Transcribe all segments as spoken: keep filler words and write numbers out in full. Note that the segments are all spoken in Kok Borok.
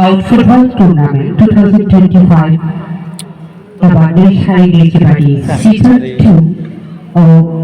Out Football Tournament two thousand twenty-five, Abani Saini Chibadi, Season two of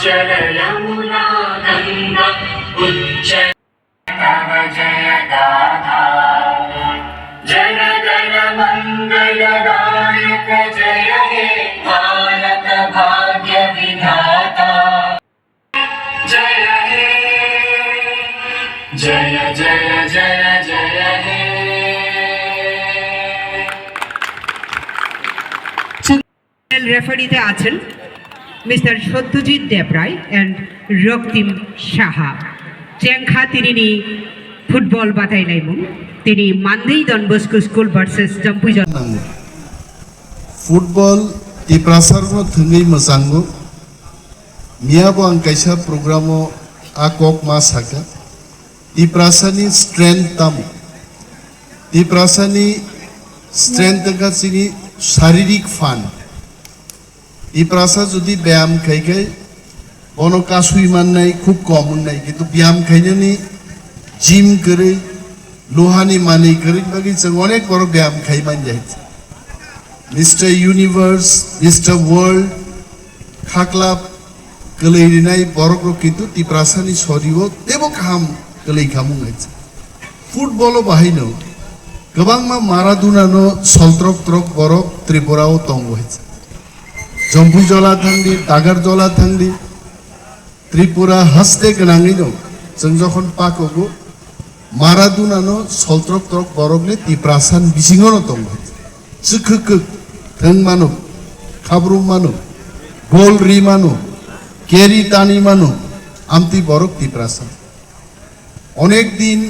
जल यमुना गंगा उच्च तव जय गाथा। जन गण मंगल दायक जय हे भारत भाग्य विधाता। जय हे, जय जय जय जय हे। রেফারিতে আছেন মিস্টার সত্যজিৎ দেবরায় and রক্তিম সাহা। চেংখা তিরিনি ফুটবল বাতাইলাইমুং, tini Mandwi Don Bosco School versus Jampuijala. Nango. Football Tiprasarno thwngwi mwchango. Miyabo ang kaisa programo a kok ma sakha. Tiprasani strength tamo? Tiprasani strength wngkha chini saririk phan. Tiprasa jodi byam khai khai bono kasui mannai khub kom wngnai, kintu byam khainani gym kwrwi, luhani manwi kwrwi bagwi chwng onek borok byam khai manja. Mister Universe, Mister World, khaklap kwlwi rinai borok rok kintu Tiprasani sorio tebo kaham kwlwi khamung hai. Football o bahaino kwbangma Maradona no soltrok trok borok Tripura o tongo hai. Jampuijala thangdi, Dagarjala thangdi, Tripura haste gwnangwi no chwng jokhon pakogo, Maradona no soltrok trok borok le Tiprasan bisingo no tongo. Chwkhwk kwk thwng mano, khabrum mano, gol ri mano, keri tani mano, amtwi borok Tiprasa. Onek din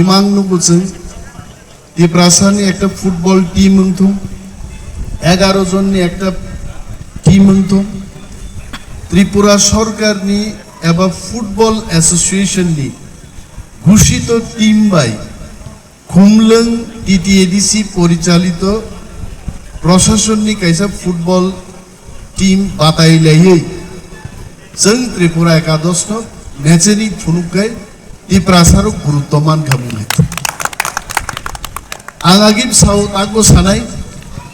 imang nugo chwng Tiprasani ekta football team wngthung, egaro jonni ekta team wngthung, Tripura sorkarni eba Football Association ni ghushito team bai Khumlwng T T A D C porichalito proshasonni kaisa football team batai laiwi chwng Tripura Ekadosh no mecheni phunukkai Tiprasarok gurutto mankha mwnai. Ang agib sao tago sanai,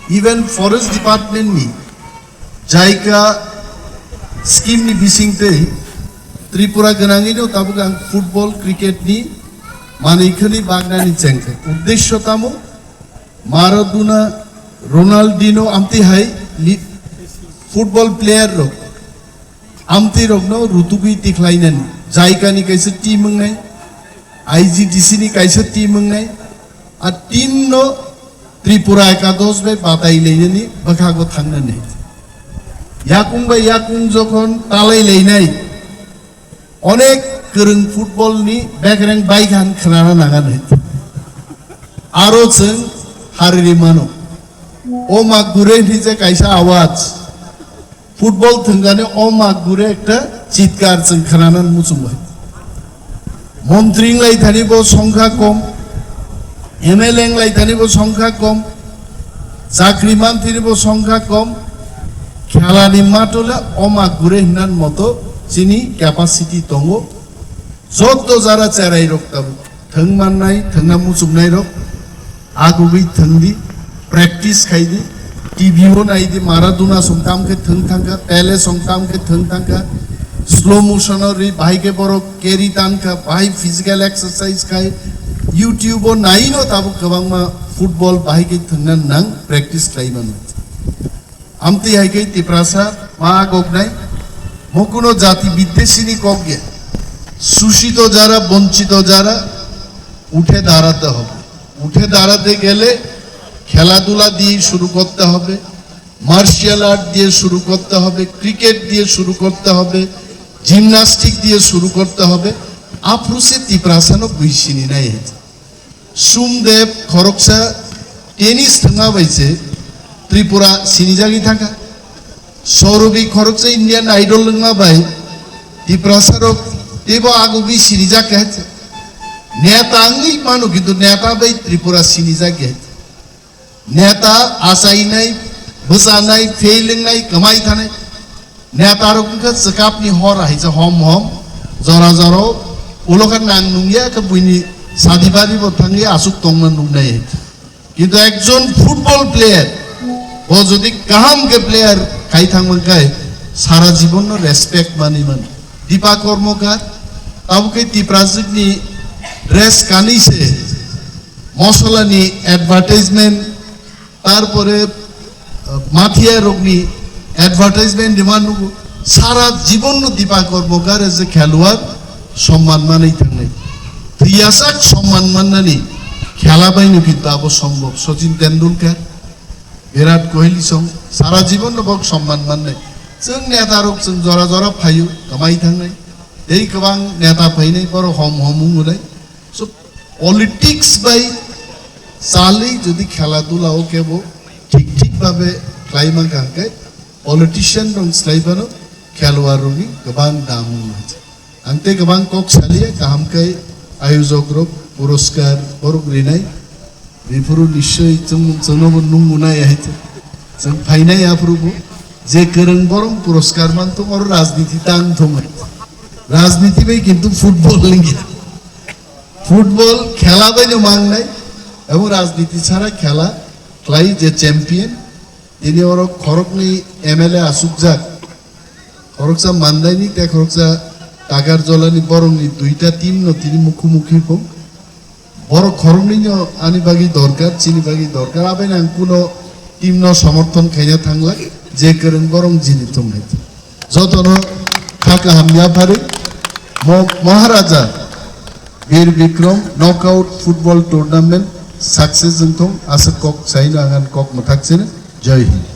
even forest department ni jaika scheme ni bising tei Tripura gwnangwi no tabuk ang football, cricket ni manwi khani bagnani chengkha. Uddesho tamo Maradona, Ronaldinho amtwi hai li-, football player rok amtwi rokno rutugwi tikhlainani jaikani kaisa team wngnai, I G D C ni kaisa team wngnai, a team no Tripura Ekadosh bai batai lainani bwkhago thangnani. Yakung bai yakung jokhon talai lainai, onek kwrwng football ni bekreng baikhan khnana nanganai. Aro chwng hariri mano. O ma gure hinwi je kaisa awaj. Football thwngani o ma gure ekta chitkar chwng khwnana muchungo. Montri wnglaithani bo songkha kom, M L A wnglaithani bo songkha kom, chakri manthini bo songkha kom, khelani matole o ma gure hinnan moto chini capacity tongo. Jotto jara cherai rok tabuk thwng mannai, thwngna muchungnai rok, agugwi thwngdi, practice khaidi, T V o naidi, Maradona song tam khe thwng thangkha, Pele song tam khe thwng thangkha, slow motion o ri bahai khe borok carry tankha, bahai physical exercise khai, YouTube o naino tabuk kwbangma football bahai khe thwngna nang practice khlai mano. Amtwi hai khe Tiprasa ma goknai, mokuno jati biddeshini kok ya, sushito jara, bonchito jara, উঠে দাঁড়াতে হবে। উঠে দাঁড়াতে গেলে খেলাধুলা দিয়ে শুরু করতে হবে, মার্শাল আর্ট দিয়ে শুরু করতে হবে, ক্রিকেট দিয়ে শুরু করতে হবে, জিমনাস্টিক দিয়ে শুরু করতে হবে। Aphuru se Tiprasano bui sini nai hai. Sumdep khoroksa tennis thwngma bai se Tripura sinijagwi thangkha. Sauravi khoroksa Indian Idol wngma bai Tiprasarok teibo agugwi sinijak kha. Neta wngwi mano, kintu neta bai Tripura sinijak kha. Neta achainai, bwchanai, fail wngnai, kwmai thanai. Netarok wngkha chwkapni hor hai se hom hom, jora jora o ulo khe nang nungya khe buini sadibari bo thangwi aswk tongma nuknai. Kintu ekjon football player, bo jodi kaham khe player khai thangma khe, Sara jibonno respect mani mano. Dipa Kormokar, tabukhe Tiprajwkni dress kanwi se mosolani advertisement, tarpore, uh, mathia rokni advertisement rima nugo. Sara jibonno Dipa Kormokar as a kheluwar somman manwi thangnai. Priyasak somman mannani khela baino kintu abo sombhob. Sachin Tendulkar, Virat Kohli song sara jibon no bok somman mannai. Chwng neta rok chwng jora jora phaio, kwmai thangnai. Tei kwbang neta phainai, borok hom hom wngulai. So, politics bai chalwi jodi khela dula o kebo thik thik babe khlai mankha hwnkhe politician rok slai phano kheluwar rokni kwbang dam wngmani. Ang tei kwbang kok saliya, kaham khe ayojok rok puroskar borok rinai. Biphuru nischoi chwng, chwngno bo nung nunai hai chwng. Chwng phainai aphuru bo je kwrwng borok puroskar man thung, oro rajniti tang thung hai. Rajniti bai kintu football lingya. Football khela bai no mangnai. Abo rajniti sara khela khlai je champion. Tini oro khoroknwi M L A asukjak. Khoroksa Mandaini tei khoroksa Takarjolani borokni duita team no tini mukhu mukhi phung. Borok khoroknwino ani bagwi dorkar, chini bagwi dorkar. Abaino ang kuno team no somorthon khaina thanglak, je kwrwng borok jini thung hai. Jotono kha kaham yapharwi mo-, Maharaja Bir Bikram Knockout Football Tournament success wngthung, aswk kok saino ang ani kok mwthak sino. Jai Hind.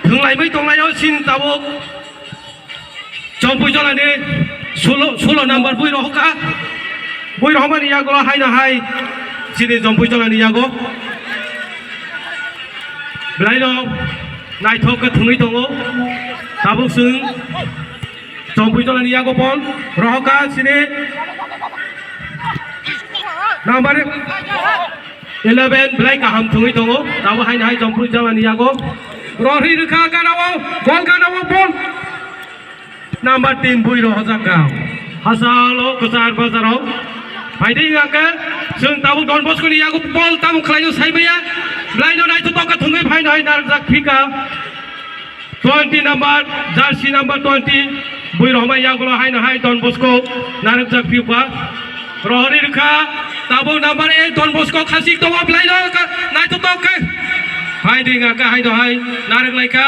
Thwnglaimai tonglaio sin tabuk Chompui Jolani sulo, sulo number bui rohokha. Bui rohmani yago haino hai chini Chompui Jolani yago. Belaino naithok khe thwngwi tongo. Tabuk chwng Chompui Jolani yago bol rohokha chini number eleven belai kaham thwngwi tongo. Tabuk haino hai Chompui Jolani yago. Rohorwi rwkha ganao, bol ganao, bol. Number tin bui rohorjak kha. Hasalo kwchar bazaro. Phaidi hwnkhe chwng tabuk Don Bosco ni yago bol tamo khlaio saimaya. Belaino naithotok khe thwngwi phaino hai narwkjak phika. Twenty number, jersey number twenty, bui rohormai yagulo haino hai Don Bosco narwkjak phiyokha. Rohorwi rwkha, tabuk number eight Don Bosco khasik tongo, belaino ka-, naithotok khe. Hai di nga ka haino hai narwk laikha.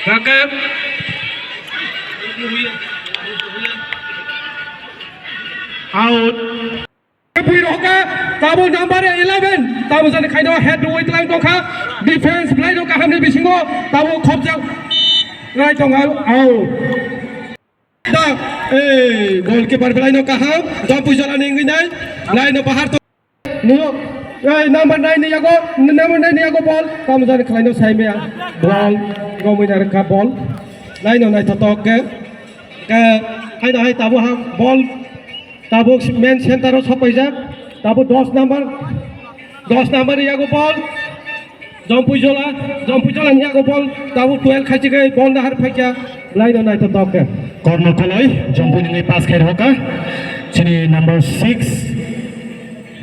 Nga khe out. Bui rohka, tabuk number eleven, tabuk jani khaino head rwui tlang tongkha, defense belaino kahamni bisingo, tabuk khopjak rai tongkha, au. Da, eh, goalkeeper belaino kaham, Chompui Jolani wngwi nai, belaino bahar to-, no, eh, number nine ni yago, number nine ni yago ball, tabuk jani khlaino saimaya, ball, romwi narwkha ball, belaino naithotok khe, khe, haino hai tabuk ha ball, Tabuk main center o sopaijak. Tabuk dos number. Dos number ni yago ball. Jompui Jola. Jompui Jola ni yago ball. Tabuk twelve khaichigwi ball dahar phaikha. Belaino naithotok khe. Corner koloi. Jompui nungwi pass khai rohorkha. Chini number six.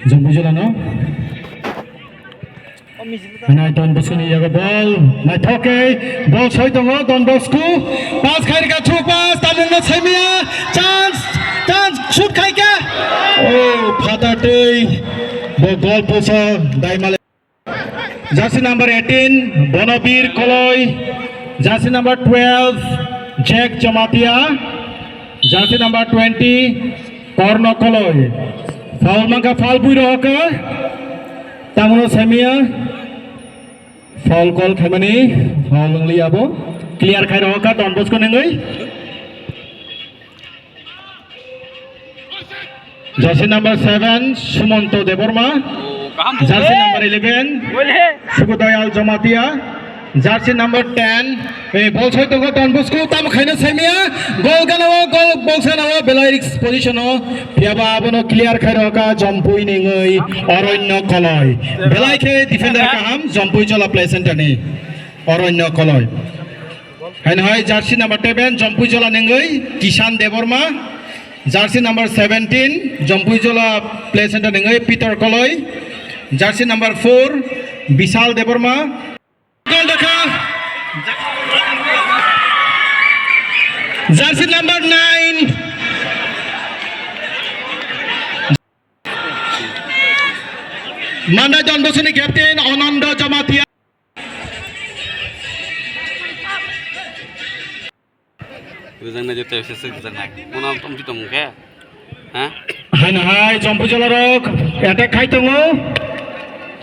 Jompui Jola no. Nai Don Bosco ni yago ball. Naithok khe ball soi tongo Don Bosco. Pass khai rwkha through pass. Tamungno saimaya. Chance. Chance. Shoot khai kha. Oh, phatar twi. Bo goal post o dai male. Jersey number eighteen, Bonobir Koloi. Jersey number twelve, Jack Jamatia. Jersey number twenty, Korno Koloi. Foul mankha, foul bui rohorkha. Tamungno saimaya. Foul call khaimani. Foul wngli abo. Clear khai rohorkha Don Bosco nungwi. Jersey number seven, Sumonto Debbarma. Oh, kaham. Jersey number eleven, Sukudoyal Jamatia. Jersey number ten, eh, bol soi tongo Don Bosco, tamo khaina saimia, gol gana o, gol box gana o, belai risk position o, phiya ba abono clear khai rokha, Jompui ningwi, Oronyo Koloi. Belai khe defender kaham, Jompui Jola play center ni, Oronyo Koloi. Haino hai jersey number seven, Jompui Jola ningwi, Kishan Debbarma. Jersey number seventeen, Jompui Jola play center ningwi, Peter Koloi. Jersey number four, Bishal Debbarma. Gol dakha. Jersey number nine. Mandai Don Bosco ni captain Anando Jamatia. Rijang na jete se se rijang na. Mona tom jitom ke. Ha? Haino hai Jompui Jola rok attack khai tongo.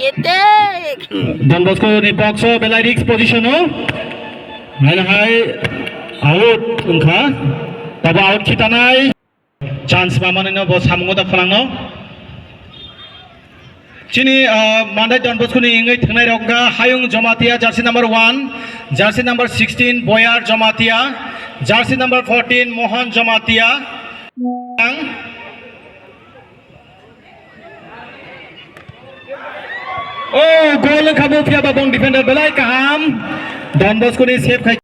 Attack. Don Bosco ni box o belai risk position o. Haino hai out wngkha. Tabo out khitanai. Chance mamani no bo samungo da phalangno. Chini, ah, Mandai Don Bosco ni wngwi thangnai rok wngkha Hayung Jamatia, jersey number one, jersey number sixteen, Boyar Jamatia, jersey number fourteen, Mohan Jamatia. Ang. Oh, goal wngkha bo phiya ba bong defender belai kaham. Don Bosco ni save khai.